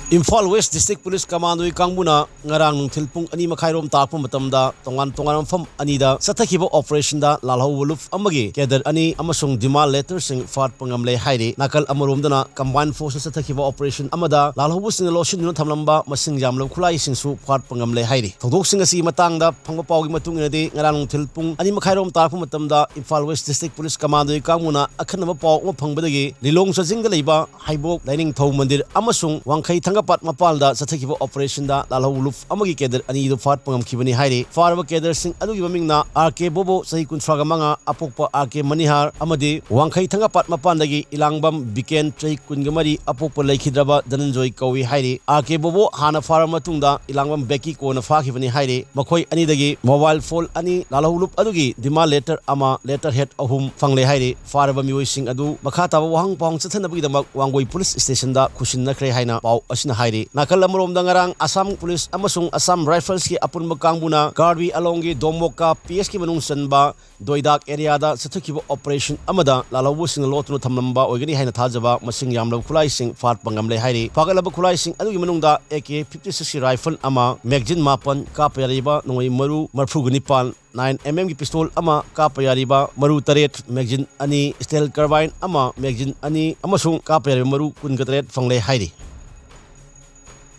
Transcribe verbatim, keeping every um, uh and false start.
Imphal west district police ꯀꯃꯥꯟꯗꯣꯒꯤ ꯀꯥꯡꯕꯨꯅ ꯉꯔꯥꯡ ꯅꯨꯡꯊꯤꯜ ꯄꯨꯡ ꯑꯅꯤ ꯃꯈꯥꯏꯔꯣꯝ ꯇꯥꯔꯛꯄ ꯃꯇꯝꯗ ꯇꯣꯉꯥꯟ ꯇꯣꯉꯥꯟꯕ ꯃꯐꯝ ꯑꯅꯤꯗ ꯆꯠꯊꯈꯤꯕ ꯑꯣꯄꯔꯦꯁꯟꯗ ꯂꯥꯜꯍꯧ ꯋꯨꯂꯨꯐ ꯑꯃꯒꯤ ꯀꯦꯗꯔ ꯑꯅꯤ ꯑꯃꯁꯨꯡ ꯗꯤꯃꯥꯟ ꯂꯦꯇꯔꯁꯤꯡ ꯐꯥꯠꯄ ꯉꯝꯂꯦ ꯍꯥꯏꯔꯤ꯫ ꯅꯥꯀꯜ ꯑꯃꯔꯣꯝꯗꯅ ꯀꯝꯕꯥꯏꯟ ꯐꯣꯔꯁꯇ ꯆꯠꯊꯈꯤꯕ ꯑꯣꯄꯔꯦꯁꯟ ꯑꯃꯗ ꯂꯥꯜꯍꯧꯕꯁꯤꯡꯅ ꯂꯣꯠꯁꯤꯟꯗꯨꯅ ꯊꯝꯂꯝꯕ ꯃꯁꯤꯡ ꯌꯥꯝꯂꯕ ꯈꯨꯠꯂꯥꯏꯁꯤꯡꯁꯨ ꯐꯥꯠꯄ ꯉꯝꯂꯦ ꯍꯥꯏꯔꯤ꯫ ꯊꯧꯗꯣꯛꯁꯤꯡ ꯑꯁꯤꯒꯤ ꯃꯇꯥꯡꯗ ꯐꯪꯕ ꯄꯥꯎꯒꯤ ꯃꯇꯨꯡ ꯏꯟꯅꯗꯤ, ꯉꯔꯥꯡ ꯅꯨꯡꯊꯤꯜ ꯄꯨꯡ ꯑꯅꯤ ꯃꯈꯥꯏꯔꯣꯝ ꯇꯥꯔꯛꯄ ꯃꯇꯝꯗ ꯏꯝꯐꯥꯜ ꯋꯦꯁ ꯗꯤꯁꯇ꯭ꯔꯤꯛ ꯄꯨꯂꯤꯁ ꯀꯃꯥꯟꯗꯣꯒꯤ ꯀꯥꯡꯕꯨꯅ ꯑꯈꯟꯅꯕ ꯄꯥꯎ ꯑꯃ ꯐꯪꯕꯗꯒꯤ ꯂꯤꯂꯣꯡ ꯆꯥꯖꯤꯡꯗ ꯂꯩꯕ ꯍꯩꯕꯣꯛ ꯂꯥꯏꯅꯤꯡꯊꯧ ꯃꯟꯗꯤꯔ ꯑꯃꯁꯨꯡ ꯋꯥꯡꯈꯩ ꯊꯥꯡꯒꯄꯥꯠ ꯃꯄꯥꯟꯗ ꯆꯠꯊꯈꯤꯕ ꯑꯣꯄꯔꯦꯁꯟꯗ ꯂꯥꯜꯍꯧ ꯋꯨꯂꯨꯐ ꯑꯃꯒꯤ ꯀꯦꯗꯔ ꯑꯅꯤꯗꯨ ꯐꯥꯠꯄ ꯉꯝꯈꯤꯕꯅꯤ ꯍꯥꯏꯔꯤ꯫ ꯐꯥꯔꯕ ꯀꯦꯗꯔꯁꯤꯡ ꯑꯗꯨꯒꯤ ꯃꯃꯤꯡꯅ ꯑꯥꯔ ꯀꯦ ꯕꯣꯕꯣ, ꯆꯍꯤ ꯀꯨꯟꯊ꯭ꯔꯥꯒ ꯃꯉꯥ, ꯑꯄꯣꯛꯄ ꯑꯥꯔ ꯀꯦ ꯃꯅꯤꯍꯥꯔ, ꯑꯃꯗꯤ ꯋꯥꯡꯈꯩ ꯊꯥꯡꯒꯄꯥꯠ ꯃꯄꯥꯟꯗꯒꯤ ꯏꯂꯥꯡꯕꯝ ꯕꯤꯀꯦꯟ, ꯆꯍꯤ ꯀꯨꯟꯒ ꯃꯔꯤ, ꯑꯄꯣꯛꯄ ꯂꯩꯈꯤꯗ꯭ꯔꯕ ꯙꯅꯟꯖꯣꯏ ꯀꯧꯏ ꯍꯥꯏꯔꯤ꯫ ꯑꯥꯔ ꯀꯦ ꯕꯣꯕꯣ ꯍꯥꯟꯅ ꯐꯥꯔꯕ ꯃꯇꯨꯡꯗ ꯏꯂꯥꯡꯕꯝ ꯕꯦꯀꯤ ꯀꯣꯟꯅ ꯐꯥꯈꯤꯕꯅꯤ ꯍꯥꯏꯔꯤ꯫ ꯃꯈꯣꯏ ꯑꯅꯤꯗꯒꯤ ꯃꯣꯕꯥꯏꯜ ꯐꯣꯟ ꯑꯅꯤ, ꯂꯥꯜꯍꯧ ꯂꯨꯞ ꯑꯗꯨꯒꯤ ꯗꯤꯃꯥꯟ ꯂꯦꯇꯔ ꯑꯃ, ꯂꯦꯇꯔ ꯍꯦꯗ ꯑꯍꯨꯝ ꯐꯪꯂꯦ ꯍꯥꯏꯔꯤ꯫ ꯐꯥꯔꯕ ꯃꯤꯑꯣꯏꯁꯤꯡ ꯑꯗꯨ ꯃꯈꯥ ꯇꯥꯕ ꯋꯥꯍꯪ ꯄꯥꯎꯍꯪ ꯆꯠꯊꯅꯕꯒꯤꯗꯃꯛ ꯋꯥꯡꯒꯣꯏ ꯄꯨꯂꯤꯁ ꯁ꯭ꯇꯦꯁꯟꯗ ꯈꯨꯠꯁꯤꯟꯅꯈ꯭ꯔꯦ ꯍꯥꯏꯅ ꯄꯥꯎ ꯑꯁꯤꯅ ꯍꯥꯏꯔꯤ꯫ ꯅꯥꯀꯜ ꯑꯃꯔꯣꯝꯗ, ꯉꯔꯥꯡ ꯑꯁꯥꯝ ꯄꯨꯂꯤꯁ ꯑꯃꯁꯨꯡ ꯑꯁꯥꯝ ꯔꯥꯏꯐꯜꯁꯀꯤ ꯑꯄꯨꯟꯕ ꯀꯥꯡꯕꯨꯅ ꯀꯥꯔꯕꯤ ꯑꯂꯣꯡꯒꯤ ꯗꯣꯃꯣꯀꯥ ꯄꯤ ꯑꯦꯁꯀꯤ ꯃꯅꯨꯡ ꯆꯟꯕ ꯗꯣꯏꯗꯥꯛ ꯑꯦꯔꯤꯌꯥꯗ ꯆꯠꯊꯈꯤꯕ ꯑꯣꯄꯔꯦꯁꯟ ꯑꯃꯗ ꯂꯥꯜꯍꯧꯕꯁꯤꯡꯅ ꯂꯣꯠꯇꯨꯅ ꯊꯝꯂꯝꯕ ꯑꯣꯏꯒꯅꯤ ꯍꯥꯏꯅ ꯊꯥꯖꯕ ꯃꯁꯤꯡ ꯌꯥꯝꯂꯕ ꯈꯨꯠꯂꯥꯏꯁꯤꯡ ꯐꯥꯠꯄ ꯉꯝꯂꯦ ꯍꯥꯏꯔꯤ꯫ ꯐꯥꯒꯠꯂꯕ ꯈꯨꯠꯂꯥꯏꯁꯤꯡ ꯑꯗꯨꯒꯤ ꯃꯅꯨꯡꯗ ꯑꯦ ꯀꯦ ꯐꯤꯐꯇꯤ ꯁꯤꯛꯁꯀꯤ ꯔꯥꯏꯐꯜ ꯑꯃ, ꯃꯦꯒꯖꯤꯟ ꯃꯥꯄꯟ, ꯀꯥꯞꯄ ꯌꯥꯔꯤꯕ ꯅꯣꯡꯃꯩ ꯃꯔꯨ ꯃꯔꯤꯐꯨꯒ ꯅꯤꯄꯥꯟ, ꯅꯥꯏꯟ ꯑꯦꯝ ꯑꯦꯝꯒꯤ ꯄꯤꯁꯇꯣꯜ ꯑꯃ, ꯀꯥꯞꯄ ꯌꯥꯔꯤꯕ ꯃꯔꯨ ꯇꯔꯦꯠ, ꯃꯦꯒꯖꯤꯟ ꯑꯅꯤ, ꯁ꯭ꯇꯦꯜ ꯀꯥꯔꯕꯥꯏꯟ ꯑꯃ, ꯃꯦꯒꯖꯤꯟ ꯑꯅꯤ ꯑꯃꯁꯨꯡ ꯀꯥꯞꯄ ꯌꯥꯔꯤꯕ ꯃꯔꯨ ꯀꯨꯟꯒ ꯇꯔꯦꯠ ꯐꯪꯂꯦ ꯍꯥꯏꯔꯤ꯫